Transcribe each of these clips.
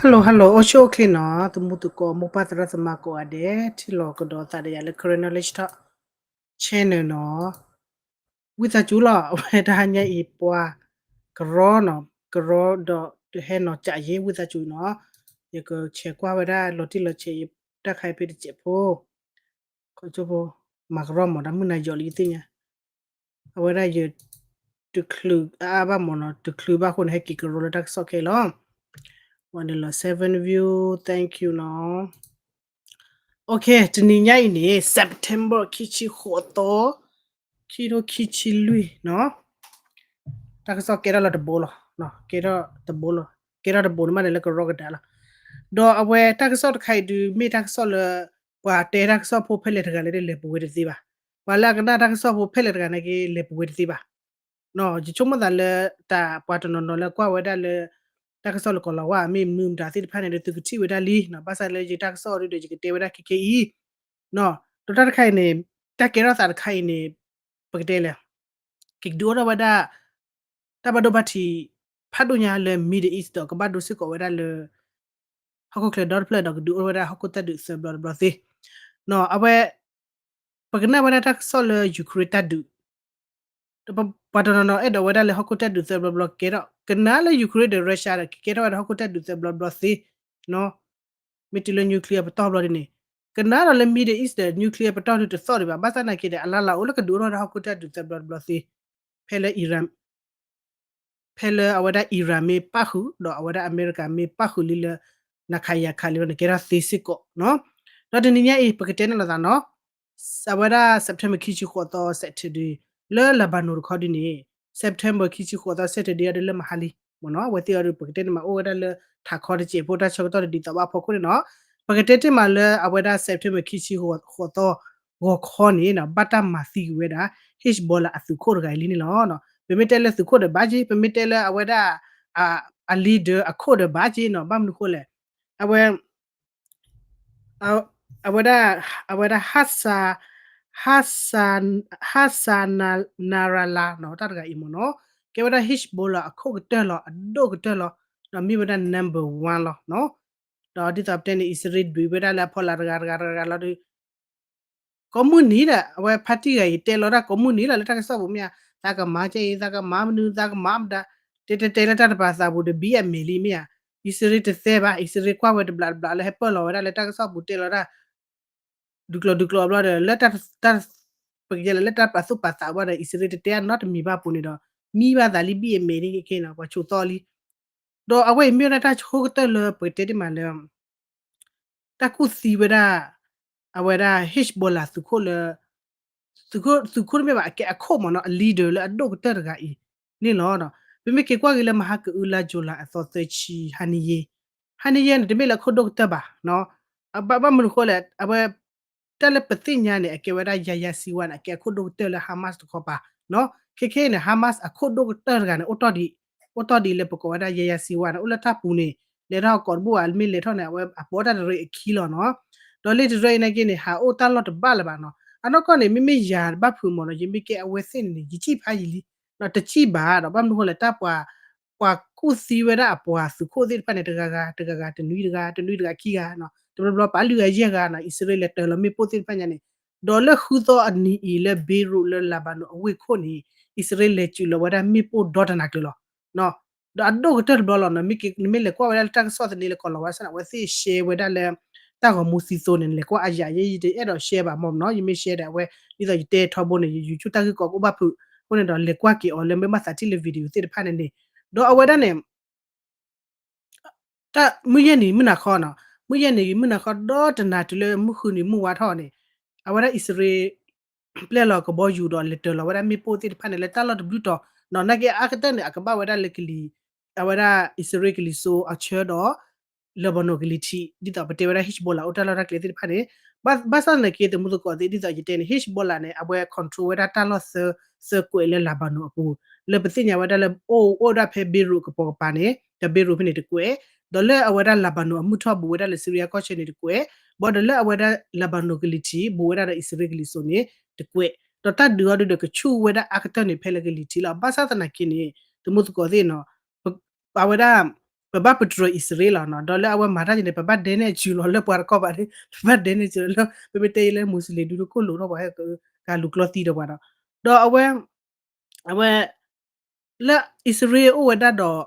Hello hello အိၣ်ဆူၣ်အိၣ်ချ့နီၤ သမူသကိးမိၢ်ပၢ်သရၣ်သမါကိးဂၤဒဲး ထံၣ်လိာ်ကဒီးသးဒီးယၤလၢ Karen Knowledge Talk Channel နီၤ ဝံသးစူၤလီၤ အဝဲတဟါညါအံၤပှၤ ကရီနီၤ ကရီဒီးတဟဲနီၤကးယ့ ဝံသးစူၤနီၤ ယကဆဲးကွၢ်ဝဲဒၣ်လီၤတံၢ်လီၤဆဲးအံၤ တၢ်ခါအံၤဖဲတစဲးဖိ ခီကၠိဖိ မၤကရီမၤဒီးမုၢ်နၤယီၤလံယသ့ၣ်ညါ အဝဲဒၣ်ယ တချုးအါအါဘၣ်မ့ၢ်နီၤ တချုးဘၣ်အဃိန့ၣ် ဟဲက့ၤကရီလၢတၢ်ကစီၣ်ခဲလီၤ ဝဲန့ၣ်လီၤ seven view thank you နီၤ OK တနံၤညါအံၤန့ၣ် September ခံဆံဃိးသီ ခံထိခံဆံလွံၢ်နီၤ တၢ်ကစီၣ်ကဲထီၣ်လီၤတဘိလီၤ ကဲထီၣ်တဘိလီၤ ကဲထီၣ်တဘိန့ၣ်မးန့ၣ်လၢကရီကဒါလီၤ ဒီးအဝဲတၢ်ကစီၣ်တခါအံၤဒုး မ့ၢ်တၢ်ကစီၣ်လၢ ပှၤတဲတၢ်ကစီၣ်ဖိဖဲလဲၣ်တဂၤလဲၣ်ဒီးလဲၤပဝဲတသ့ဘၣ် ပှၤလၢအကနၣ်တၢ်ကစီၣ်ဖိဖဲလဲၣ်တဂၤန့ၣ်က့လဲၤပဝဲတသ့ဘၣ် ယဆိကမိၣ်သးလၢ တၢ်ပှၤတနီၤနီၤလၢကွၢ်ဝဲဒၣ်လၢ တၢ်ကစီၣ်လၢကီၤလၤဝါမ့ၢ်မနုၤမတၤသ့ၣ်တဖၣ်န့ၣ်ဒီး သုကထံၣ်ဝဲဒၣ်လံ ဘၣ်ဆၣ်လၢယတၢ်ကစီၣ်အံၤဒီး ယကတဲဝဲဒၣ်ခဲခဲအံၤ ဒီးတၢ်တခါအံၤန့ၣ် တၢ်ကဲထီၣ်သးတခါအံၤန့ၣ် ပကတဲလဲၣ် ကဒုးအိၣ်ထီၣ်ဝဲဒၣ် တၢ်ဘၣ်ဒိဘၣ်ထံး ဖးဒိၣ်ညါလၢ Middle East ဒီးကဘၣ်ဒိစ့ၢ်ကီးဝဲဒၣ်လၢ ဟီၣ်ခိၣ်ချၢဒီတဖျၢၣ်ဒီးကဒုးအိၣ်ဝဲဒၣ်ဟီၣ်ခိၣ်တၢ်ဒုးသၢဘျီတဘျီသ့ အဝဲ ပကနၣ်ဝဲဒၣ်တၢ်ကစီၣ်လၢ Ukraine တၢ်ဒုး ပှၤတနီၤနီၤအဲၣ်ဒိးဝဲဒၣ်လၢဟီၣ်ခိၣ်တၢ်ဒုးသၢဘျီဘျီကဲထီၣ် ကနၣ်လၢ Ukraine ဒီး Russia ဒီးကကဲထီၣ်ဝဲဒၣ်ဟီၣ်ခိၣ်တၢ်ဒုးသၢဘျီဘျီသ့ မ့ၢ်တုၤလၢ nuclear ပတီၢ်ဘျီဒ်န့ၣ် ကနၣ်ဒီးလၢ Middle East ဒီး nuclear ပတီၢ်ဒုးတသီၣ်ဒံးဘၣ် ဘၣ်ဆၣ်သနာ်က့ဒီး အလါလၤအိၣ်လၢကဒုးအိၣ်ထီၣ်ဝဲဒၣ်ဟီၣ်ခိၣ်တၢ်ဒုးသၢဘျီတဘျီသ့ ဖဲလၢ Iran ဖဲလၢအဝဲဒၣ် Iran မ့ၢ်ပၣ်ဃုာ် ဒီးအဝဲဒၣ်အမဲရကၤမ့ၢ်ပၣ်ဃုာ်လံလၢ နခးယၤခးလံလီၤန့ၣ် ကဲထီၣ်သ့စ့ၢ်ကီးနီၤ ဒီးတနံၤညါအံၤ ပကတဲန့ၣ်လိာ်သးနီၤ အဝဲဒၣ် September ခံဆံဃိးသီ Saturday လၢ Lebanon တခီဒ်န့ၣ် September ခံဆံဃိးသီ Saturday အဒိလၢမဟါလံ မ့ၢ်နီၤ အဝဲသ့ၣ်အီၤဒီး ပကတဲန့ၣ်မးအိၣ်ဝဲဒၣ်လၢ ထးခီတစဲးဖိတၢ်ဆၢကတီၢ်တဒ်သိးဘၣ်အဖီခိၣ်န့ၣ်နီၤ ပကတဲတ့ၢ်မးလၢအဝဲဒၣ် September ခံဆံဃိးသီ ဂီၤခီန့ၣ်နီၤ ဘၣ်တၢ်မၤသံကွံာ်ဝဲဒၣ် Hezbollah အသုးခိၣ်တဂၤအံၤလံန့ၣ်လီၤ. ပမ့ၢ်တဲလၢသုးခိၣ်ဒီးဘၣ်က့ ပမ့ၢ်တဲလၢအဝဲဒၣ် အ leader အခိၣ်ဒီးဘၣ်က့နီၤ ဘၣ်မနုၤဃိလဲၣ် အဝဲ အဝဲဒၣ် အဝဲဒၣ် Hassan Hassan Nasrallah နီၤ တၢ်တဂၤအံၤမ့ၢ်နီၤ ကဲဝဲဒၣ် Hezbollah အခိၣ်ကတၢၢ်လီၤ အဒိၣ်ကတၢၢ်လီၤ ဒီးမ့ၢ်ဝဲဒၣ် number one လီၤ. ဒီးဒ်သိးပတဲန့ၣ် အံၣ်စရ့လးဒုးဝဲဒၣ်လၢအဖီလာ်တဂၤတဂၤတဂၤတဂၤလီၤဒီး ကိးမုၢ်နံၤဒီး အဝဲဖါတံၢ်ဂၤအံၤတဲလီၤတၢ်ကိးမုၢ်နံၤလီၤ လၢတၢ်ကစီၣ်ပူၤမ့ၢ်ဧါ သးကမၤကဲအံၤ သးကမၤမနုၤ သးကမၤမတၤ တဲတဲတဲလၢတၢ်တပာ်သးပူၤဒီး ဘံၣ်အမဲာ်လံမ့ၢ်ဧါ အံၣ်စရ့လးတသဲဘၣ် အံၣ်စရ့လးကွၢ်ဝဲတဘျီတဘျီလၢဟဲပၢၢ်လီၤဝဲဒၣ်လၢတၢ်ကစီၣ်ပူၤတဲလီၤတၢ် ဒုးကျိၤဒုးကျိၤဘျီဒီး လၢတၢ် ပကတဲလၢ လၢတၢ်ပာ်သူၣ်ပာ်သးဘျီဒီး အံၣ်စရ့လးတတဲအနီတမံၤဘၣ်ပူၤန့ၣ်ဒီး မံဘၣ်သးလံဘံၣ်အမဲာ်န့ၣ်ခဲခဲနီၤ ပှၤဆိးသီလံ ဒီးအဝဲအံၤမ့ၢ်ဝဲဒၣ်တၢ်ဆိကတၢၢ်လၢပကတဲတ့ၢ်မးလၢ တၢ်ကူၣ်သံဝဲဒၣ် အဝဲဒၣ် Hezbollah သုးခိၣ်လၢ သုးခိၣ် သုးခိၣ်တမ့ၢ်ဘၣ် အကဲအခိၣ်မ့ၢ်နီၤ အ leader လၢအဒိၣ်ကတၢၢ်တဂၤအံၤန့ၣ်လီၤ. ပမ့ၢ်က့ၤကွၢ်က့ၤလၢမဟါကအုလါ July အသီသၢဆံ ဟါနံၤယဲ ဟါနံၤယဲန့ၣ် တမ့ၢ်လၢအခိၣ်ဒိၣ်ကတၢၢ်ဘၣ်နီၤ ဘၣ်မနုၤဃိလဲၣ် အဝဲ တၢ်လၢပသ့ၣ်ညါန့ၣ် အကဲဝဲဒၣ် Yahya Sinwar န့ၣ် အကဲအခိၣ်ဒိၣ်ကတၢၢ်လၢ Hamas တခီပၤနီၤ ခဲခဲအံၤန့ၣ် Hamas အခိၣ်ဒိၣ်ကတၢၢ်တဂၤန့ၣ် အိၣ်တီၢ်ဒံး အိၣ်တီၢ်ဒံးလၢပကိးဝဲဒၣ် Yahya Sinwar န့ၣ် အိၣ်လၢတၢ်ပူၤန့ၣ် လဲၤထီၣ်ကိးတဘိၣ်ဧါ မ့ၢ်လဲၤထီၣ်န့ၣ် အဝဲအပိာ်တၢ်တရံးအခံလီၤနီၤ ဒီးလၢတရံးအံၤနာ်က့န့ၣ် ဟးအိၣ်တၢ်လီၢ်တဘၣ်လၢၤဘၣ်နီၤ အနီၢ်ကီၢ်န့ၣ် မ့မ့ၢ်ယၤတဘၣ်ဖုးမ့ၢ်နီၤ ယမ့ၢ်ကဲအဝဲသ့ၣ်န့ၣ်န့ၣ် ယစံၣ်ဖးယံာ်လံ တစံၣ်ဘၣ်ဒီး ဘၣ်မနုၤဃိလဲၣ် တၢ်ပှၤ ပှၤကူၣ်သံဝဲဒၣ်အပှၤသုးခိၣ်သ့ၣ်တဖၣ်န့ၣ် တဂၤဂၤ တဂၤဂၤ တနွံတဂၤ တနွံတဂၤခံဂၤနီၤ တဘျီဘျီပာ်လွံၢ်ဂၤယဲၢ်ဂၤနီၤ အံၣ်စရ့လးလဲၤတၢၤလီၤမ့ၣ်ပိၢ်သ့ၣ်တဖၣ်ညါန့ၣ် ဒီးလၢဃုသီအနံၤအံၤလၢ Beirut လၢ Lebanon အဝ့ၢ်ခိၣ်န့ၣ် အံၣ်စရ့လးလဲၤစုးလီၤဝဲဒၣ်မ့ၣ်ပိၢ်ဒီတနၤကျၢၤလီၤ ဒီးအဒိၣ်ကတၢၢ်တဘျီလီၤနီၤ နမ့ၢ်လဲၤကွၢ်ဝဲဒၣ်လၢတၢ်ကစီၣ်သန့လၢကီၤလၤဝါစ့ၢ်န့ၣ် အဝဲသ့ၣ် share ဝဲဒၣ်လၢ တၢ်ဂီၤမူသံသိန့ၣ် နလဲၤကွၢ်အယၤယဲ ယတအဲၣ်ဒိး share ဘၣ်မ့ၢ်နီၤ ယမ့ၢ် share ဒီးအဝဲ ဒ်သိးယတဲထီဘိန့ၣ် ယ YouTube တၢ်ဂ့ၢ်ကီးကအိၣ်ဘၣ်ဖုး အဃိန့ၣ်ဒီး လဲၤကွၢ်က့ၤအီၤလၢမ့ၢ်ဘၣ်သးထံၣ်လၢ video သ့ၣ်တဖၣ်န့ၣ်န့ၣ် ဒီးအဝဲဒၣ်န့ၣ် တၢ်မုၢ်ယဲၢ်နံၤမုၢ်နၤခီနီၤ မုၢ်ယဲၢ်နံၤမုၢ်နၤခီ ဒီးတနၤတုၤလၢမုၢ်ဃုနံၤမုၢ်ဝါထီၣ်န့ၣ် အဝဲဒၣ်အံၣ်စရ့လး ပျဲလီၤကဘီယူၤဒီးလဲၤတၢၤလီၤဝဲဒၣ်မ့ၣ်ပိၢ်သ့ၣ်တဖၣ်န့ၣ် လၢတၢ်လီၢ်တဘျုးတီၤနီၤ နာ်က့အါကတၢၢ်န့ၣ် အကဘၣ်ဝဲဒၣ်လၢကလံၤ အဝဲဒၣ်အံၣ်စရ့လးကလံၤစိးအဆၢဒီး Lebanon ကလံၤထံး ဒ်သိးပတဲဝဲဒၣ် Hezbollah အိၣ်တၢ်လီၢ်တၢ်ကျဲသ့ၣ်တဖၣ်န့ၣ် ဘၣ်ဆၣ်သနာ်က့ သမူသကိးသ့ၣ် ဒ်သိးယတဲန့ၣ် Hezbollah န့ၣ် အဝဲ control ဝဲဒၣ်တၢ်လီၢ်သၢ သၢကွဲးလၢ Lebanon အပူၤ လၢပသ့ၣ်ညါဝဲဒၣ်လၢ အိၣ်အိၣ်ဒၣ်ဖဲ Beirut ကပိာ်ကပၤန့ၣ် ဒီး Beirut ဖဲန့ၣ်တကွဲး ဒီးလၢအဝဲဒၣ် Lebanon အမုၢ်ထီၣ်ဘူးဝဲဒၣ်လၢ Syria ကီၢ်ဆၢန့ၣ်တကွဲး ဘၣ်ဒီးလၢအဝဲဒၣ် Lebanon ကလံၤထံး ဘူးဝဲဒၣ်ဒီးအံၣ်စရ့လးကလံၤစိးန့ၣ်တကွဲး ဒီးတၢ်ဒုးအီၤဒုးဒီးကဆူၣ်ဝဲဒၣ်အါကတၢၢ်န့ၣ် ဖဲလၢကလံၤထံးလီၤ ဘၣ်ဆၣ်သနာ်က့န့ၣ် သမူသကိးသ့ၣ်နီၤ အဝဲဒၣ် ပဘၣ်ပတြၢၤအံၣ်စရ့လးလီၤနီၤ. ဒီးလၢအဝဲမၤတၢ်ဒ်န့ၣ် ပဘၣ်ဒဲနဲၣ်စူၤလီၤလၢပှၤတကီၢ်ဘၣ်န့ၣ် ပဘၣ်ဒဲနဲၣ်စူၤလီၤလၢ ပမ့ၢ်တဲလၢ Muslim ဒုးတကိၣ်လိာ်ထီၣ်ပှၤ ကလူၤကျီသံဒီးပှၤဒီး ဒီးအဝဲ အဝဲ လၢအံၣ်စရ့လးအိၣ်ဝဲဒၣ်ဒီး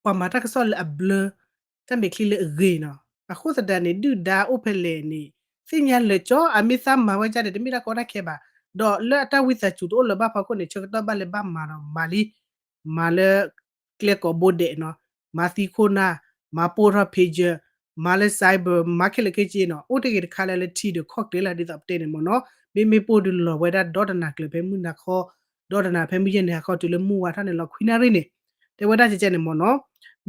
ပှၤမၤတၢ်ကစီၣ်လၢအဘျၢ တၢ်မဲာ်ချံလၢအဂ့ၤနီၤ. အဃိသတးန့ၣ် ဒုၣ်ဒါအိၣ်ဖဲလဲၣ်န့ၣ် သ့ၣ်ညါလၢာ်ကၠီ အမ့ၢ်သးမၤဝဲဒ်န့ၣ် တမ့ၢ်တၢ်ကီတၢ်ခဲဘၣ်. ဒီးလၢအတၢ်ဝံသးစူၤတအိၣ်လၢၤဘၣ်ဖီခိၣ်န့ၣ် ဆၢကတီၢ်ဘၣ်လဲၤဘၣ်မၤဒီးမၤလံ မၤလၢ ကျဲကိးဘိဒဲးနီၤ, မၤသံခိၣ်နၢ်, မၤပိၢ်ထီၣ် pager, မၤလၢ cyber, မၤခဲလၢာ်ခဲဆ့နီၤ, အိၣ်တ့ၢ်ဂ့ၤတခါလၢလၢထံဒီးခီၣ်ကျဲလၢဒ်သိးပတဲန့ၣ်မ့ၢ်နီၤ, မ့မ့ၢ်ပိၢ်ဒုးလီၤဝဲဒၣ်ဒီတနၤကျၢၤဖဲမုၢ်နၤခီ, ဒီတနၤဖဲမုၢ်ယဲၢ်နံၤဟါခီတုၤလၢမုၢ်ဝါထီၣ်န့ၣ်လီၤ ခွံနၣ်ရံၣ်န့ၣ်, တဲဝဲဒၣ်ကဲကဲန့ၣ်မ့ၢ်နီၤ,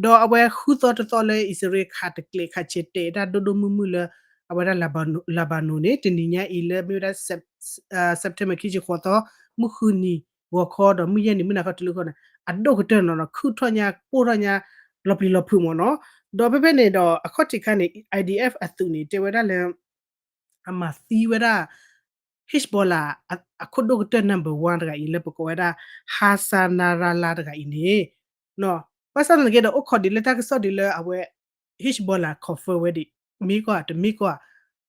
ဒီးအဝဲဃုသီတသီလၢအံၣ်စရ့လးခးတကျဲးခးဆဲးတဲာ်တၢ်ဒိၣ်ဒိၣ်မုၢ်မုၢ်လၢ အဝဲဒၣ် Lebanon န့ၣ် တနံၤညါအံၤလၢမ့ၢ်ဝဲဒၣ် September ခံဆံဃိးသီ မုၢ်ဃုနံၤ ဂီၤခီဒီးမုၢ်ယဲၢ်နံၤမုၢ်နၤခီတုၤလၢခီန့ၣ် အဒိၣ်ကတၢၢ်နီၤနီၤ ခုၣ်ထီၣ်ညါ ပိၢ်ထီၣ်ညါ လီၤပျံၤလီၤဖုးမ့ၢ်နီၤ, ဒီးဖဲဖဲန့ၣ်ဒီးအခီၣ်ထံးခါန့ၣ် IDF အသုးန့ၣ် တဲဝဲဒၣ်လၢ အမၤသံဝဲဒၣ် Hezbollah အခိၣ်ဒိၣ်ကတၢၢ် number one တဂၤအံၤလၢပကိးဝဲဒၣ် Hassan Nasrallah တဂၤအံၤန့ၣ် ဘၣ်ဆၣ်သနာ်က့ဒီး အိၣ်ခိးဒံးလၢတၢ်ကစီၣ်ဒ်လၢအဝဲ Hezbollah confirm ဝဲဒံး မ့ၢ်ကွၢ်တမ့ၢ်ကွၢ်,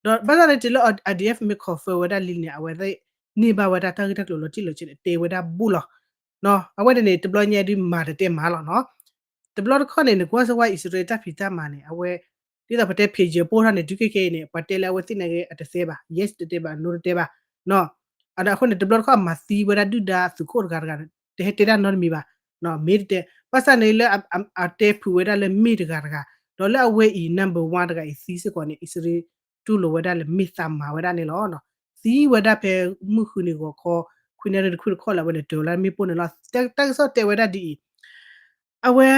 ဒီးဘၣ်ဆၣ်န့ၣ်တုၤလၢ IDF မ့ၢ် confirm ဝဲဒၣ်လံန့ၣ် အဝဲသ့ၣ်န့ၢ်ဘၣ်ဝဲဒၣ်တၢ်ဂ့ၢ်တၢ်ကျိၤလီၤတံၢ်လီၤဆဲးန့ၣ် တဲဝဲဒၣ်ဘူးလီၤ. အဝဲန့ၣ်န့ၣ် တဘျီညါဒုးမၤတတဲမၤလီၤနီၤ. တဘျီတခီၣ်န့ၣ် နကွၢ်စၢၤဝဲအံၣ်စရ့လးတၢ်ဖံးတၢ်မၤန့ၣ် အဝဲ ဒ်သိးပတဲ pager ပိၢ်ထီၣ်န့ၣ် တုၤခဲကဲအံၤန့ၣ် ပှၤတဲလၢအဝဲသ့ၣ်န့ၣ်ဂ့ၤ အတသဲဘၣ် yes တတဲဘၣ် no တတဲဘၣ် အဃိန့ၣ် တဘျီတခီၣ်အမၤသံဝဲဒၣ်ဒုၣ်ဒါအသုးခိၣ်တဂၤတဂၤ တဟဲတဲတၢ်နီတမံၤဘၣ်, မ့ၢ်တတဲ, ဘၣ်ဆၣ်န့ၣ်လၢ အတဲဖုးဝဲဒၣ်လၢမ့ၢ်တဂၤတဂၤ, ဒီးလၢအဝဲအံၤ number one တဂၤအံၤသံစ့ၢ်ကီးန့ၣ် အံၣ်စရ့လးတူၢ်လိာ်ဝဲဒၣ်လၢမ့ၢ်သးမၤဝဲဒၣ်န့ၣ်လီၤ. သံဝဲဒၣ်ဖဲမုၢ်ဃုနံၤဂီၤခီ ခွံနၣ်ရံၣ်တခီၣ်လၢအဝဲန့ၣ် တၢၤလၢမ့ၣ်ပိၢ်န့ၣ်လီၤ. တၢ်ကစီၣ်တဲဝဲဒၣ်ဒ်အံၤ အဝဲ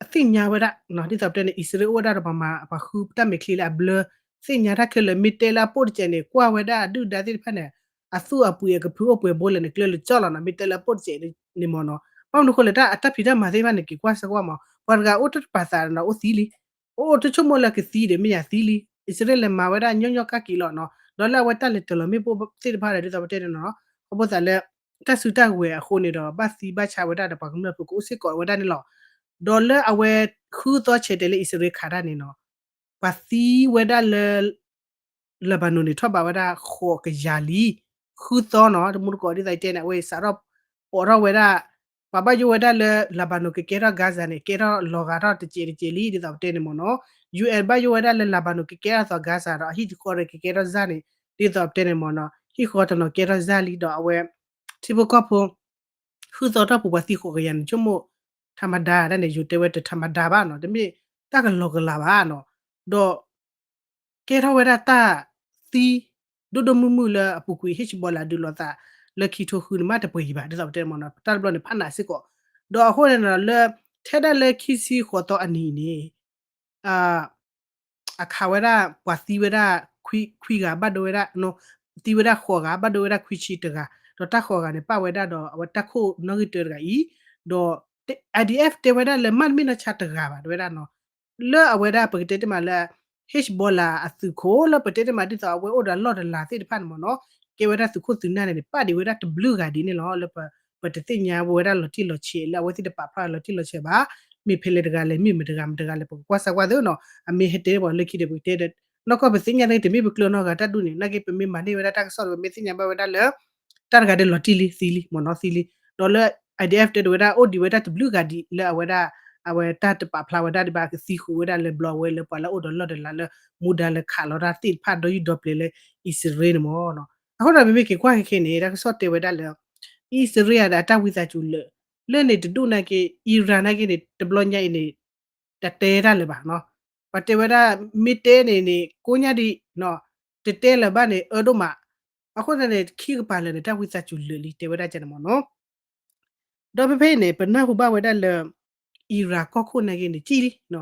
အသ့ၣ်ညါဝဲဒၣ် ဒ်သိးပတဲန့ၣ် အံၣ်စရ့လးအိၣ်ဝဲဒၣ်ဒီးပှၤမၤ ပှၤဃုတၢ်မဲာ်ချံလၢအဘျၢ သ့ၣ်ညါတၢ်ခဲလၢာ် မ့ၢ်တဲလၢအပိၢ်တစဲးန့ၣ် ကွၢ်ဝဲဒၣ်ဒုၣ်ဒါသ့ၣ်တဖၣ်န့ၣ် အသူၣ်အပှ့ၤအကဖုအိၣ်ပှဲၤဘိလဲၣ်န့ၣ် ကျဲလၢကၠီလီၤနီၤ မ့ၢ်တဲလၢအပိၢ်တစဲးန့ၣ်မ့ၢ်နီၤ. ဘၣ်မနုၤဃိလဲၣ် တၢ်အတၢ်ဖံးတၢ်မၤသ့ၣ်တဖၣ်န့ၣ် က့ၤကွၢ်စ့ၢ်ကီးမး ပှၤတဂၤအိၣ်တပာ်သးနီၤ အိၣ်သံလံ အိၣ်တဆိကမိၣ်လၢကသံဒီး မ့ၢ်ယၤသံလံ. အံၣ်စရ့လးလဲၤမၤဝဲဒၣ်ညီညီကၢ်က့ၤလီၤနီၤ. ဒီးလၢအဝဲတၢ်လဲၤတၢၤလီၤမ့ၣ်ပိၢ်သ့ၣ်တဖၣ်ဒီး ဒ်သိးပတဲန့ၣ်နီၤ ခီဖျိသးလၢ တၢ်စုတၢ်ဝဲၤအဃိန့ၣ်ဒီး ဘၣ်သံဘၣ်ဆါဝဲဒၣ်ဒီးပှၤကမျၢၢ်ဖိကအိၣ်စ့ၢ်ကီးဝဲဒၣ်န့ၣ်လီၤ. ဒီးလၢအဝဲဃုသီဆဲးတဲာ်လၢအံၣ်စရ့လးခးတၢ်န့ၣ်နီၤ ပှၤသံဝဲဒၣ်လၢ Lebanon န့ၣ် ထီၣ်ဘးဝဲဒၣ်ဃိးကယၤလံ. ဃုသီနီၤ တမူတကိးဒ်သိးတဲန့ၣ် အဝဲစးထီၣ် ပိာ်ထီၣ်ဝဲဒၣ် ပှၤဘၣ်ယိၣ်ဝဲဒၣ်လၢ Lebanon ကကဲထီၣ် Gaza န့ၣ် ကဲထီၣ်လီၤဂာ်ထီၣ်တစဲးတစဲးလံ ဒ်သိးပတဲန့ၣ်မ့ၢ်နီၤ. UN ဘၣ်ယိၣ်ဝဲဒၣ်လၢ Lebanon ကကဲထီၣ်သီ Gaza ဒီး အဟံၣ်တဃီဒီးကကဲထီၣ်စၢ်န့ၣ် ဒ်သိးပတဲန့ၣ်မ့ၢ်နီၤ ဟံၣ်ဃီတနီၤကဲထီၣ်စၢ်လံ ဒီးအဝဲ ထံဖိကီၢ်ဖိ ဃုသီထီၣ်ပူၤပှၤသံဃိးကယၤန့ၣ် ဆိကမိၣ် ထးမဒါ ဒ်န့ၣ် ယိၤတဲဝဲတထးမဒါဘၣ်နီၤ တမ့ၢ်တၢ်ကလီၤကလးဘၣ်နီၤ. ဒီး ကဲထီၣ်ဝဲဒၣ်တၢ်သံ ဒိၣ်ဒိၣ်မုၢ်မုၢ်လၢအပူၤကွံာ် Hezbollah ဒုးလိာ်သး လၢခံထိဃုန့ၣ် မ့ၢ်တပှဲၤအံၤဘၣ် ဒ်သိးပတဲမ့ၢ်နီၤ တၢ်တဘျီန့ၣ် ဖးနးစ့ၢ်ကီး ဒီးအဃိန့ၣ်နီၤ လၢ ထဲဒၣ်လၢခံဆံဃိးသီအနံၤန့ၣ် အခးဝဲဒၣ် ပှၤသံဝဲဒၣ် ခွံဂၤ ဘၣ်ဒိဝဲဒၣ် သံဝဲဒၣ်ဃိးဂၤ ဘၣ်ဒိဝဲဒၣ်ခွံဆံတဂၤ ဒီးတၢ်ဃိးဂၤန့ၣ် ပာ်ဝဲဒၣ်ဒီးအဝဲတၢ်ခိၣ်နီၣ်ဂံၢ်တၢတဂၤအံၤ ဒီး IDF တဲဝဲဒၣ်လၢမ့ၢ်တမ့ၢ်နီၢ်ဆါတဂၤဘၣ် တဲဝဲဒၣ်နီၤ လၢအဝဲဒၣ်ပကတဲတ့ၢ်မးလၢ Hezbollah အသုးခိၣ်လၢပတဲတ့ၢ်မးဒ်သိးအဝဲအိၣ်ဒီးလီၢ်တလးသ့ၣ်တဖၣ်န့ၣ်မ့ၢ်နီၤ ကဲဝဲဒၣ်သုးခိၣ်သုးနၢ်န့ၣ်န့ၣ် ပာ်ဒံးဝဲဒၣ်တဘျုးဂၤဒ်န့ၣ်လီၤ လၢပတသ့ၣ်ညါဝဲဒၣ်လီၤတံၢ်လီၤဆဲး လၢအဝဲသ့ၣ်တပာ်ဖျါလီၤတံၢ်လီၤဆဲးဘၣ် မ့ၢ်ဖဲလဲၣ်တဂၤလဲၣ် မ့ၢ်မတဂၤမတဂၤလဲၣ် ပကကွၢ်စၢ်ကွၢ်သ့နီၤ အမ့ၢ်ဟဲတဲပှၤလၢခံဒီးပကတဲဒီး နီၢ်ကီၢ်ပသ့ၣ်ညါန့ၣ် တမ့ၢ်ပကျၢၤနီတဂၤတၢ်ဒူၣ်န့ၣ် နာ်က့ပမ့ၢ်မၤန့ၢ်ဝဲဒၣ်တၢ်ကစီၣ်ဒီး ပမ့ၢ်သ့ၣ်ညါဘၣ်ဝဲဒၣ်လၢ တၢ်တဂၤဒီးလီၤတံၢ်လံ သံလံ မ့ၢ်နီၤ သံလံ ဒီးလၢ IDF တဲဝဲဒၣ် အိၣ်ဒံးဝဲဒၣ်တဘျုးဂၤဒံး လၢအဝဲဒၣ် အဝဲတၢ်တပာ်ဖျါဝဲဒၣ်ဒံးဘၣ် ကသံဃုာ်ဝဲဒၣ်လၢဘျီဝဲလၢပှၤလၢအိၣ်ဒီးလီၢ်ဒီးလၢ်လၢ မူဒါလၢခးလီၤတၢ်သ့ၣ်တဖၣ်ဒီးယူၢ်ဒီပျဲၤလၢ အံၣ်စရ့လးန့ၣ်မ့ၢ်နီၤ အဃိဒီးပမ့ၢ်က့ၤကွၢ်ခဲခဲန့ၣ် တၢ်ကစီၣ်တဲဝဲဒၣ်လၢ အံၣ်စရ့လးဒီးအတၢ်ဝံသးစူၤလၢာ် လၢန့ၣ်တဒူၣ်နာ်က့ Iran နာ်က့န့ၣ် တဘျီညါအံၤန့ၣ် တတဲတၢ်လၢၤဘၣ်နီၤ ပှၤတဲဝဲဒၣ် မ့ၢ်တဲန့ၣ်န့ၣ် ကိးညါဒံး တတဲလၢၤဘၣ်န့ၣ် အၢဒိၣ်မး အဃိသတးန့ၣ် ခံကပၤလၢာ်န့ၣ် တၢ်ဝံသးစူၤလၢာ်လံ တဲဝဲဒၣ်ကန့ၣ်မ့ၢ်နီၤ ဒီးဖဲဖဲအံၤန့ၣ် ပနၢ်ဟူဘၣ်ဝဲဒၣ်လၢ Iran ကီၢ်ခိၣ်နာ်က့န့ၣ် ကံၣ်လံ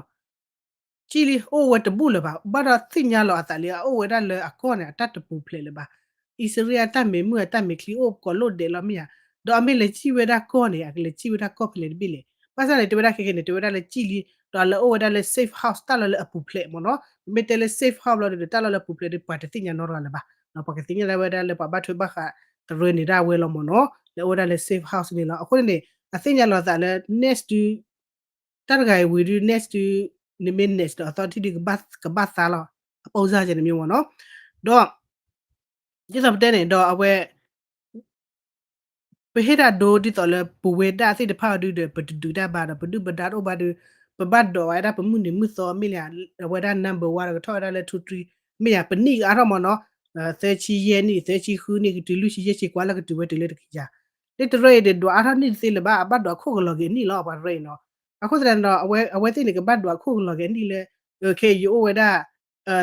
ကံၣ်လံ အိၣ်ဝဲတဘူၣ်လၢၤဘၣ် ဘၣ်ဒီးသ့ၣ်ညါလီၤအသးလံ အအိၣ်ဝဲဒၣ်လၢအကီၢ်န့ၣ် အတၢ်တပူၤဖျဲးလၢၤဘၣ် အံၣ်စရ့လးအတၢ်မ့ၢ်မုၢ်အတၢ်မဲာ်ချံအိၣ်ကိးလိၣ်ဒဲးလီၤမ့ၢ်ဧါ ဒီးအမ့ၢ်လဲၤစံၣ်ဝဲဒၣ်ကီၢ်န့ၣ် အကလဲၤစံၣ်ဝဲဒၣ်ကီၢ်ဖဲလဲၣ်တဘ့ၣ်လဲၣ် ဘၣ်ဆၣ်န့ၣ် တဲဝဲဒၣ်ခဲခဲန့ၣ် တဲဝဲဒၣ်လၢကံၣ်လံ ဒီးလၢအိၣ်ဝဲဒၣ်လၢ safe house တၢ်လီၢ်လၢအပူၤဖျဲးမ့ၢ်နီၤ ပမ့ၢ်တဲလၢ safe house လီၤဒီး တၢ်လီၢ်လၢအပူၤဖျဲးဒီး ပှၤတသ့ၣ်ညါနီတဂၤလၢၤဘၣ် ပှၤကသ့ၣ်ညါဒၣ်ဝဲဒၣ်လၢပှၤဘၣ်ထွဲဘၣ်ဃးတရၢန့ၢ်ဒၣ်ဝဲလီၤမ့ၢ်နီၤ လၢအိၣ်ဝဲဒၣ်လၢ safe house န့ၣ်လီၤ အဃိန့ၣ် အသ့ၣ်ညါလီၤသးလၢ next to တၢ်တဂၤအံၤဝံၤဒုး next ဒုး နမ့ၢ် next ဒီးအသီတထံၣ်ဒုး ကဘၣ်သးလီၤ အပိစၢ်ကဲန့ၣ်မ့ၢ်မ့ၢ်နီၤ, ဒီး ဒ်သိးပတဲန့ၣ် ဒီးအဝဲ ပဟ့ၣ်တၢ်ဒိဒ်သိးလၢပဝဲဒၣ်သ့ၣ်တဖၣ်အီၤဒုးဒီး ပတဒုးတၢ်ဘၣ်ဒီး ပဒုၣ်ပဒါတအိၣ်ဘၣ်ဒီး ပဘၣ်ဒိးဝဲဒၣ်ပမုၢ်နံၤမုၢ်သီမ့ၢ်လၢ အဝဲဒၣ် number one ဒီးကထီၣ်ဝဲဒၣ်လၢ two three မ့ၢ်ယၤ ပနံၣ်ကအါထီၣ်မ့ၢ်နီၤ, သၢဆံယဲၢ်နံၣ် သၢဆံဃုနံၣ် ကတုၤလွံၢ်ဆံယဲၢ်ဆံ ကွၢ်လၢကတုၤဝဲတုၤလၢတကယၤ, လၢတရၢအံၤဒီး ဒွးအါထီၣ်နံၣ်တသ့လၢၤဘၣ် အဘၣ်ဒွးခိၣ်ကလီၤက့ၤအနံၣ်လီၤ ပှၤတရၢအံၤနီၤ, အဃိသတးဒီး အဝဲသ့ၣ်န့ၣ် ကဘၣ်ဒွးခိၣ်ကလီၤက့ၤအနံၣ်လၢ ခဲအံၤယအိၣ်ဝဲဒၣ်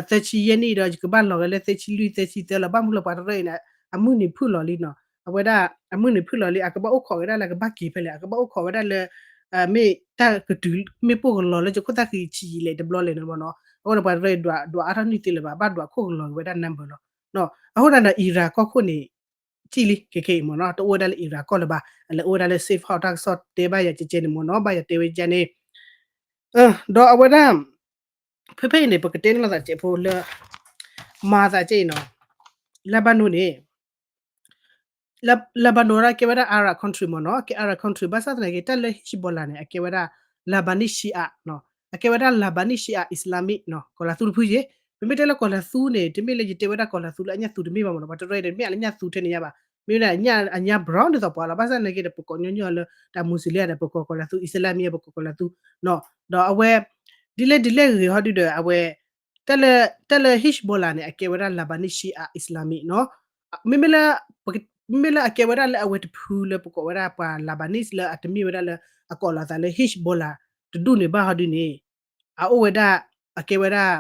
သၢဆံယဲၢ်နံၣ်ဒီး ယကဘၣ်လီၤဂဲၤလၢသၢဆံလွံၢ် သၢဆံသၢလီၤ ဘၣ်မနုၤလၢပှၤတရၢအံၤန့ၣ် အမုၢ်နံၤဖုၣ်လီၤလံနီၤ, အဝဲဒၣ် အမုၢ်နံၤဖုၣ်လီၤလံ အကဘၣ်အိၣ်ခိးဝဲဒၣ်လၢအကဘၣ်က့ၤဖဲလဲၣ် အကဘၣ်အိၣ်ခိးဝဲဒၣ်လၢ မ့ၢ်တၢ်ကတုၤ မ့ၢ်ပိၢ်ကလီၤလၢယခိၣ်သၣ်ဃံဆံးယံာ်လဲၣ်တဘျီလဲၣ်န့ၣ်မ့ၢ်နီၤ, အဃိန့ၣ် ပှၤတရၢအံၤဒွးအါထီၣ်နံၣ်သ့လၢၤဘၣ် ဘၣ်ဒွးခိၣ်ကလီၤက့ၤဝဲဒၣ် number လီၤ, အဃိသတးဒီး Iran ကီၢ်ခိၣ်န့ၣ် စံၣ်လံ ခဲခဲအံၤမ့ၢ်နီၤ တအိၣ်ဝဲဒၣ်လၢ Iran ကီၢ်လၢၤဘၣ် အလဲၤအိၣ်ဝဲဒၣ်လၢ safe house တၢ်ကစီၣ်တဲဘၣ်ယၤကဲကဲန့ၣ်မ့ၢ်နီၤ ဘၣ်ယၤတဲဝဲကဲန့ၣ်, ဒီးအဝဲဒၣ် ဖဲဖဲအံၤန့ၣ် ပကတဲန့ၢ်လိာ်သးကဲးဖိလၢ မၤသးကဲအံၤနီၤ, Lebanon န့ၣ် Lebanon ဒၣ်ကဲဝဲဒၣ် Arab country မ့ၢ်နီၤ ကဲ Arab country ဘၣ်ဆၣ်သနာ်က့ တၢ်လၢ Hezbollah န့ၣ် အကဲဝဲဒၣ် Lebanese Shia နီၤ အကဲဝဲဒၣ် Lebanese Shia Islamic နီၤ ကီၢ်လၤသူတဖုယ့ၣ်, ပမ့ၢ်တဲလၢကီၢ်လၤသူန့ၣ် တမ့ၢ်လၢယတဲဝဲဒၣ်ကီၢ်လၤသူလၢအညၣ်သူတမ့ၢ်ဘၣ်မ့ၢ်နီၤ ပှၤတရၢအံၤန့ၣ် မ့ၢ်အညၣ်သူထဲန့ၣ်ညါဘၣ်, မ့ၢ်ဝဲဒၣ်အညၣ် brown ဒ်သိးပှၤလီၤ ဘၣ်ဆၣ်သနာ်က့ဒီး ပကိးညီညီလၢတၢ်မူစလ့ၣ်ဒီး ပကိးကီၢ်လၤသူ Islamic ပကိးကီၢ်လၤသူနီၤ, ဒီးအဝဲ ဒ်လဲၣ်ဒ်လဲၣ်ဂ့ၤဟီဒုဒီး အဝဲ တၢ်လၢ တၢ်လၢ Hezbollah န့ၣ် အကဲဝဲဒၣ် Lebanese Shia Islamic နီၤ, မ့မ့ၢ်လၢ မ့မ့ၢ်လၢအကဲဝဲဒၣ်လၢအဝဲတဖုလၢပကိးဝဲဒၣ်ပှၤ Lebanese လၢအတမ့ၢ်ဝဲဒၣ်လၢအကိးလီၤသးလၢ Hezbollah တဒူၣ်န့ၣ်ဘၣ်ဟီဒုန့ၣ် အအိၣ်ဝဲဒၣ် အကဲဝဲဒၣ်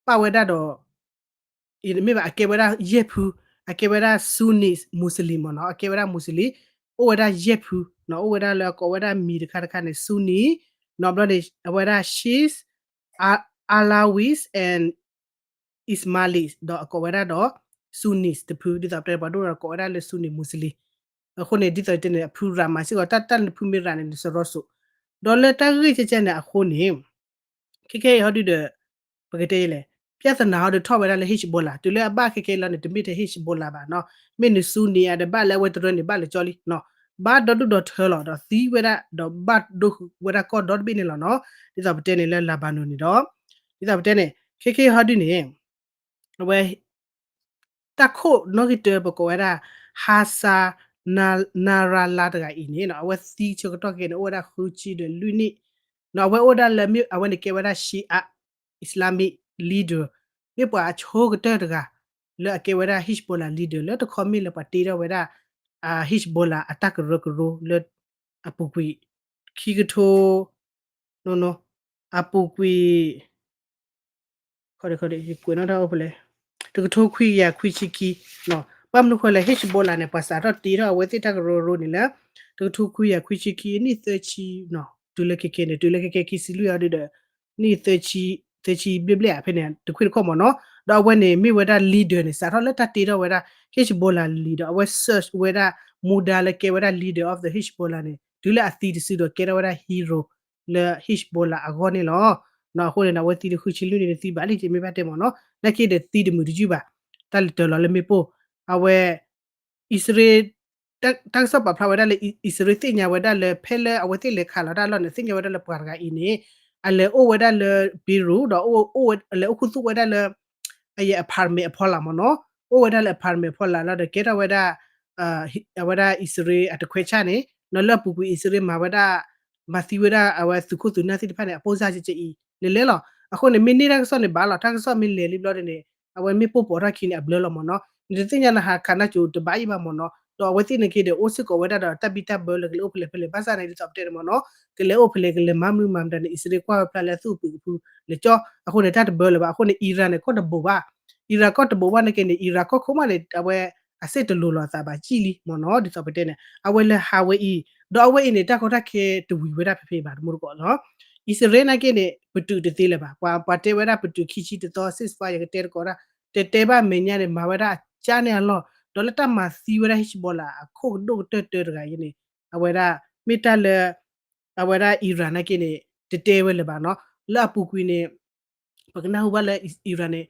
ပၣ်ဝဲဒၣ်ဒီး မ့ၢ်ဘၣ် အကဲဝဲဒၣ်ယဲၢ်ဖု, အကဲဝဲဒၣ် Sunni Muslim မ့ၢ်နီၤ, အကဲဝဲဒၣ် Muslim အိၣ်ဝဲဒၣ်ယဲၢ်ဖုနီၤ, အိၣ်ဝဲဒၣ်လၢအကိးဝဲဒၣ်မံၤတခါတခါန့ၣ် Sunni နီၤ, ဘျီန့ၣ် အဝဲဒၣ် Shiites, Alawites and Ismailis ဒီးအကိးဝဲဒၣ်ဒီး Sunnis တဖု, ဒ်သိးပတဲပှၤဒိၣ်ဒီးကိးဝဲဒၣ်လၢ Sunni Muslim အဃိန့ၣ် ဒ်သိးတဲန့ၣ် အဖုရၤမၤစ့ၢ်ကီး တၢ်တၢ်လၢဖုမ့ၢ်ရၤန့ၣ် နစရီစိး, ဒီးလၢတၢ်ဂ့ၢ်ကဲကဲန့ၣ်အဃိန့ၣ် ခဲခဲအံၤဟီဒုဒီး ပကတဲလဲၣ်, ပြဿနာဟီဒုးထီၣ်ဝဲဒၣ်လၢ Hezbollah တုၤလၢအဘၣ်ခဲခဲအံၤလီၤန့ၣ် တမ့ၢ်ထဲ Hezbollah ဘၣ်နီၤ, မ့ၢ်န Sunni အဒၣ်ဘၣ်လၢအဝဲတရၢန့ၣ် ဘၣ်လၢကၠီလံနီၤ, ဘၣ်ဒီဒူၣ်ဒီထၢလီၤ ဒီးသံဝဲဒၣ် ဒီးဘၣ်ဒိဝဲဒၣ်ကီၢ်ဒီတဘ့ၣ်န့ၣ်လီၤနီၤ, ဒ်သိးပတဲန့ၣ်လၢ Lebanon န့ၣ်ဒီး ဒ်သိးပတဲန့ၣ် ခဲခဲအံၤဟီဒုန့ၣ် အဝဲ တၢ်ခိၣ်နီၣ်ဂံၢ်တၢပကိးဝဲဒၣ် Hassan Nasrallah တဂၤအံၤန့ၣ်နီၤ အဝဲသံဆၢကတီၢ်ခဲအံၤန့ၣ် အိၣ်ဝဲဒၣ်ဃုဆံဒီးလွံၢ်နံၣ်နီၤ, အဝဲအိၣ်ဒၣ်လၢမ့ၢ်အဝဲန့ၣ်ကဲဝဲဒၣ် Shia Islamic leader, မ့ၢ်ပှၤအဆိကတၢၢ်တဂၤ လၢအကဲဝဲဒၣ် Hezbollah leader လၢတခီမ့ၢ်လၢပှၤတ့ထီၣ်ဝဲဒၣ် Hezbollah အတၢ်ကရၢကရိလၢ အပူၤကွံာ် ခံကထိ အပူၤကွံာ် ယကွဲးနီၣ်တၢ်အိၣ်ဖဲလဲၣ်, တကထိခွံကယၤခွံဆံခံ, ဘၣ်မနုၤဃိလဲၣ် Hezbollah န့ၣ် ပှၤစးထီၣ်တ့ထီၣ်အဝဲသ့ၣ်တၢ်ကရၢကရိန့ၣ်လၢ တကထိခွံကယၤခွံဆံခံ နံၣ်သၢဆံ တုၤလၢခဲခဲန့ၣ် တုၤလၢခဲခဲခံဆံလွံၢ်အီၤဒုဒီး နံၣ်သၢဆံ သၢဆံဘျဲၣ်ဘျဲၣ်ဧါ ဖဲန့ၣ် တခွံတခီၣ်မ့ၢ်နီၤ, ဒီးအဝဲန့ၣ်မ့ၢ်ဝဲဒၣ် leader န့ၣ် စးထီၣ်လၢတၢ်တ့ထီၣ်ဝဲဒၣ် Hezbollah လံၤဒီး အဝဲ search ဝဲဒၣ် မူဒါလၢကဲဝဲဒၣ် leader of the Hezbollah န့ၣ် တုၤလၢအသံတစုဒီးကဲထီၣ်ဝဲဒၣ် hero လၢ Hezbollah အဂီၢ်န့ၣ်လီၤ. အဃိန့ၣ်ဒီး အဝဲသံတဃုဆံလွံၢ်နံၣ်န့ၣ်သံဘၣ်လံက့ၤမ့ၢ်ဘၣ်တဲမ့ၢ်နီၤ, နာ်က့ဒီးသံတမုာ်တယုၢ်ဘၣ်, တၢ်လဲၤတၢၤလီၤလၢမ့ၣ်ပိၢ်, အဝဲ အံၣ်စရ့လး တၢ်ကစီၣ်ပာ်ဖျါဝဲဒၣ်လၢ အံၣ်စရ့လးသ့ၣ်ညါဝဲဒၣ်လၢ ဖဲလၢအဝဲသ့ၣ်လဲၤခးလီၤတၢ်လီၢ်န့ၣ် သ့ၣ်ညါဝဲဒၣ်လၢပှၤတဂၤအံၤန့ၣ် အလဲၤအိၣ်ဝဲဒၣ်လၢ Beirut ဒီး လဲၤအိၣ်ခူသူၣ်ဝဲဒၣ်လၢ အ apartment အဖီလာ်မ့ၢ်နီၤ, အိၣ်ဝဲဒၣ်လၢ apartment အဖီလာ်လီၤဒီး ကဲထီၣ်ဝဲဒၣ် အဝဲဒၣ်အံၣ်စရ့လးအတခွဲးဆၣ်န့ၣ် လၢအပူၤကွံာ်အံၣ်စရ့လးမၤဝဲဒၣ် မၤသံဝဲဒၣ်အဝဲသုးခိၣ်သုးနၢ်သ့ၣ်တဖၣ်န့ၣ် အပိၢ်စၢ်ကဲကဲအံၤ လဲၤလဲၤလီၤ. အဃိန့ၣ် မ့ၢ်န့ၢ်တၢ်ကစီၣ်န့ၣ်ဘၣ်လီၤ, တၢ်ကစီၣ်မ့ၢ်လဲၤလံဘျီဒ်န့ၣ် အဝဲမ့ၣ်ပိၢ်ပိာ်ထီၣ်ခံန့ၣ် အဘျၢလီၤမ့ၢ်နီၤ, နတသ့ၣ်ညါလၢဟးခးနၢ်ကၠိတဘၣ်အံၤဘၣ်မ့ၢ်နီၤ, ဒီးအဝဲသ့ၣ်န့ၣ်က့ဒီး အိၣ်စ့ၢ်ကီးဝဲဒၣ်ဒီးတၢ်ဘံၣ်တၢ်ဘၢလၢကလဲၤအိၣ်ဖဲလဲၣ်ဖဲလဲၣ် ဘၣ်ဆၣ်န့ၣ် ဒ်သိးပတဲန့ၣ်မ့ၢ်နီၤ, ကလဲၤအိၣ်ဖဲလဲၣ်ကလဲၤမၤမနုၤမၤမတၤန့ၣ် အံၣ်စရ့လးကွၢ်ဝဲဖျါလၢအသူၣ်အပူၤကဖုလဲၤကၠီ, အဃိန့ၣ် တၢ်တဘၢလၢၤဘၣ်. အဃိန့ၣ် Iran န့ၣ် ကီၢ်တဘိးဘၣ်, Iran ကီၢ်တဘိးဘၣ်နာ်က့န့ၣ် Iran ကီၢ်ခိၣ်မးန့ၣ် အဝဲအစ့ၣ်တလိၤလီၤအသးဘၣ်ကံၣ်လံမ့ၢ်နီၤ, ဒ်သိးပတဲန့ၣ် အဝဲလဲၤဟးဝဲအံၤ, ဒီးအဝဲအံၤန့ၣ် တၢ်ကီတၢ်ခဲတဝံၤဝဲဒၣ်ဖဲဖဲဘၣ်တမူတကိးနီၤ, အံၣ်စရ့လးနာ်က့န့ၣ် ပတုာ်တသ့လၢၤဘၣ်, ပှၤပှၤတဲဝဲဒၣ်ပတုာ်ခံဆံတသီ ceasefire ယကတဲတကိးဒၣ်, တဲတဲဘၣ်မဲာ်ညါန့ၣ် မၤဝဲဒၣ်အကၢန့ၣ်အလီၢ်, ဒီးလၢတၢ်မၤသံဝဲဒၣ် Hezbollah အခိၣ်ကဒိၣ်ကတၢၢ်တၢတဂၤအံၤန့ၣ် အဝဲဒၣ် မ့ၢ်တၢ်လၢ အဝဲဒၣ် Iran နာ်က့န့ၣ် တတဲဝဲလၢၤဘၣ်နီၤ, လၢအပူၤကွံာ်န့ၣ် ပကနၢ်ဟူဘၣ်လၢ Iran န့ၣ်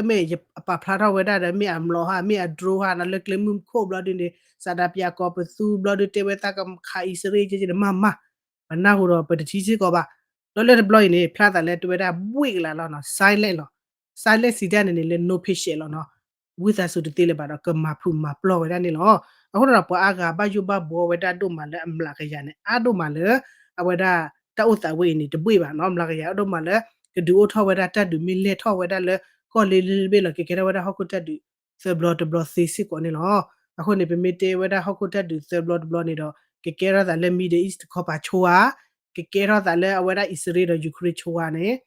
မ့ၢ်အပာ်ဖျါထီၣ်ဝဲဒၣ်ဒီး မ့ၢ်အမျိာ်ဟါ မ့ၢ်အ drone ဟါနီၤ လၢကျဲမုၢ်ခိၣ်ဘျီဒုန့ၣ် စးဒးပၠးကီးပသူဘျီဒု တဲဝဲသးကခးအံၣ်စရ့လးကဲကဲန့ၣ် မ့ၢ်မး, ပနၢ်ဟူဒီးပတထံၣ်စ့ၢ်ကီးဘၣ် ဒီးလၢတဘျီအံၤန့ၣ် ဖျါသးလၢတဝဲဒၣ်ဘှ့ၣ်ကလာ်လီၤနီၤ silent လီၤ. Silent စံးတၢ်န့ၣ်န့ၣ် လၢ no patience လီၤနီၤ. ဝံသးစူၤတသ့လၢၤဘၣ်ဒီး ကမၤဖုးမၤပျီၢ်ဝဲဒၣ်န့ၣ်လီၤ. အဃိန့ၣ်ဒီး ပှၤအါဂၤဘၣ်ယိၣ်ဘၣ်ဘှီဝဲဒၣ်ဒိၣ်မးလၢအမျးကယၤန့ၣ် အါဒိၣ်မးလၢ အဝဲဒၣ်တၢ်အိၣ်သးဝဲအံၤန့ၣ် တဘှ့ၣ်ဘၣ်နီၤ. မျးကယၤအါဒိၣ်မးလၢ ကဒုးအိၣ်ထီၣ်ဝဲဒၣ်တၢ်ဒုးမ့ၢ်လဲၢ်ထီၣ်ဝဲဒၣ်လၢ ကီၢ်လ့လ့ဘ့ၣ်လီၤ ကကဲထီၣ်ဝဲဒၣ်ဟီၣ်ခိၣ်တၢ်ဒုး သၢဘျီတဘျီသ့စ့ၢ်ကီးန့ၣ်လီၤ. အဃိန့ၣ် ပမ့ၢ်တဲဝဲဒၣ်ဟီၣ်ခိၣ်တၢ်ဒုးသၢဘျီတဘျီန့ၣ်ဒီး ကကဲထီၣ်သးလၢ Middle East တခီပၤဆိဧါ, ကကဲထီၣ်သးလၢအဝဲဒၣ်အံၣ်စရ့လးဒီး Ukraine ဆိဧါန့ၣ်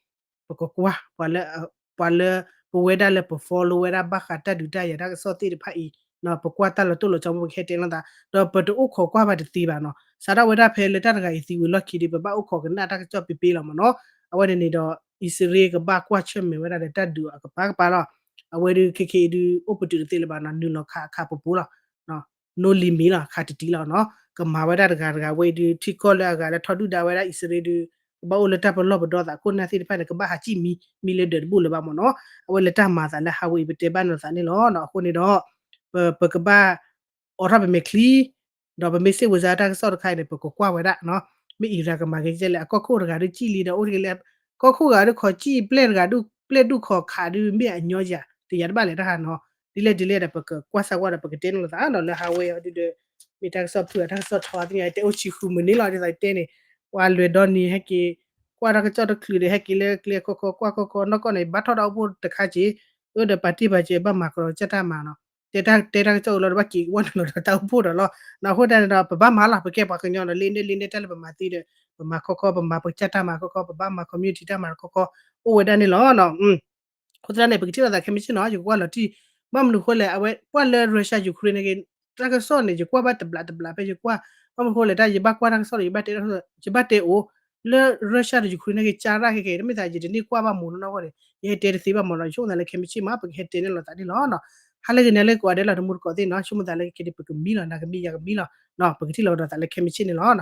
ပကကွၢ် ပှၤလၢ ပဝဲဒၣ်လၢပ follow ဝဲဒၣ်ဘၣ်ဃးတၢ်ဒုးတၢ်ယၤတၢ်ကစီၣ်သ့ၣ်တဖၣ်အံၤ ပကွၢ်တၢ်လီၤတိၢ်လီၤဆီ ပကဟဲတဲလိာ်သး ဒီးပတအိၣ်ခိးကွၢ်ဘၣ်တသ့ဘၣ်နီၤ. စးထီၣ်ဝဲဒၣ်ဖဲလၢတၢ်တဂၤအံၤသံဝံၤလီၢ်ခံဒီး ပဘၣ်အိၣ်ခိးကနၣ်တၢ်ကစီၣ်ပ့ပ့လီၤမ့ၢ်နီၤ. အဝဲန့ၣ်န့ၣ်ဒီး အံၣ်စရ့လးကဘၣ်ကွၢ်ဆၢၣ်မဲာ်ဝဲဒၣ်ဒီးတၢ်ဒုးအကပၤကပၤလီၤ. အဝဲဒုးခဲခဲအံၤဒုး အိၣ်ပတုာ်တသ့လၢၤဘၣ်နီၤ နုာ်လီၤခးအခးပူၤပူၤလီၤ. no limit လီၤ ခးတတံၢ်လီၤနီၤ. ကမၤဝဲဒၣ်တဂၤတဂၤဝဲအံၤဒုး ထံကီၢ်လၢအဂၤလၢထီဒုၣ်ဒါဝဲဒၣ်အံၣ်စရ့လးဒုး ကဘၣ်အိၣ်လၢတၢ်ပလီၢ်ပဒီသးခိၣ်နၢ်သ့ၣ်တဖၣ်န့ၣ် ကဘၣ်ဟးကံၣ်မံ မံလၢဒၢးတဘူၣ်လၢၤဘၣ်မ့ၢ်နီၤ. အဝဲလၢတၢ်မၤသးလၢ Huawei အံၤ ပတဲဘၣ်နီၤသးန့ၣ်လီၤ. အဃိန့ၣ်ဒီး ပ ပကဘၣ် အိးထီၣ်ပမဲာ်ချံ ဒီးပမ့ၢ်စ့ၢ်ဝဲစါတၢ်ကစီၣ်တခါအံၤန့ၣ် ပကကွၢ်ဝဲဒၣ်နီၤ. မ့ၢ်အံၤရၤကမၤက့ၤကဲလဲၣ် အကီၢ်ခိၣ်တဂၤဒုးကံၣ်လံဒီးအိၣ်တဂ့ၤလဲၣ်. ကီၢ်ခိၣ်ဂၤဒုးခီၣ်ကံၣ် ပျဲၢ်တဂၤဒုး ပျဲၢ်ဒုးခီၣ်ခးဒုး မ့ၢ်အညီယၤ တယၤတဘၣ်လဲၣ်တၢ်ဟးနီၤ. ဒ်လဲၣ်ဒ်လဲၣ်ဒီး ပကကွၢ်စၢ်ဝဲဒီး ပကတဲန့ၣ်လိာ်သးနီၤ လၢ Huawei အံၤဒုးဒီး မ့ၢ်တၢ်ကစီၣ်ဖုၣ်အတၢ်ကစီၣ်ထီသ့ၣ်ညါ တဲအိၣ်ဆံဃုမုၢ်နံၤလီၤ ဒ်သိးတဲန့ၣ် ပှၤလွဲၤဒီနံၤဟဲက့ၤ ကွၢ်တၢ်ကစီၣ်တချုးဒီး ဟဲက့ၤလၢကျဲခီခီ ကွၢ်ခီခီ နီၢ်ကီၢ်န့ၣ် ဘၣ်ထီၣ်တၢ်အိၣ်ဖှိၣ်တခါက့ၤ အၢဒီးပာ်တ့ၢ်ပာ်စဲး ဘၣ်မၤကရီကၢ်တၢ်မၤနီၤ. တဲတၢ် တဲတၢ်ကစီၣ်အလီၢ်ဒီး ဘၣ်က့ၤဝဲနုာ်လီၤဒီးတၢ်အိၣ်ဖှိၣ်ဒီးလီၤ. အဃိသတးန့ၣ်ဒီး ပဘၣ်မၤလီၤ ပကဲပှၤကညီဒီး လ့န့ၢ်လ့န့ၢ်တၢ်လၢပမၤသ့ဒီး ပမၤခီခီ ပမၤပကၢ်တၢ်မၤခီခီ ပဘၣ်မၤ community တၢ်မၤခီခီ အိၣ်ဝဲဒၣ်န့ၣ်လီၤ. အဃိသတးန့ၣ် ပကထံၣ်လိာ်သးခဲမုၢ်ဆ့ၣ်နီၤ ယကကွၢ်လီၤတံၢ် ဘၣ်မနုၤဃိလဲၣ် အဝဲကွၢ်လၢ Russia Ukraine န့ၣ်က့ၤ တၢ်ကစီၣ်န့ၣ် ယကွၢ်ဘၣ်တဘျးတဘျးဖဲယကွၢ် ဘၣ်မနုၤဃိလဲၣ် တၢ်ယဘၣ်ကွၢ်တၢ်ကစီၣ်ဒီး ယဘၣ်တဲတၢ်ကစီၣ် ယဘၣ်တဲအိၣ် လၢ Russia ဒီး Ukraine န့ၣ်က့ၤ ကၢ်ရၣ်ခဲက့ၤ တမ့ၢ်သးယတန့ၢ်ကွၢ်ဘၣ်မူးနီၢ်နီၢ်အဃိန့ၣ် ယဟဲတဲတသ့ဘၣ်မ့ၢ်နီၤ ယဆိကမိၣ်သးလၢခဲမုၢ်ဆ့ၣ်မး ပကဟဲတဲန့ၢ်လိာ်သးန့ၣ်လီၤ. ဟါလၢဂ့ၤန့ၣ်လၢကိးဂၤဒဲးလီၤ တမူတကိးသ့ၣ်နီၤ ဆိကမိၣ်သးလၢခဲက့ၤဒီး ပကမံလီၤ နၤကမံယၤကမံလီၤ ပကထံၣ်လိာ်ကဒီးသးလၢခဲမုၢ်ဆ့ၣ်န့ၣ်လီၤ.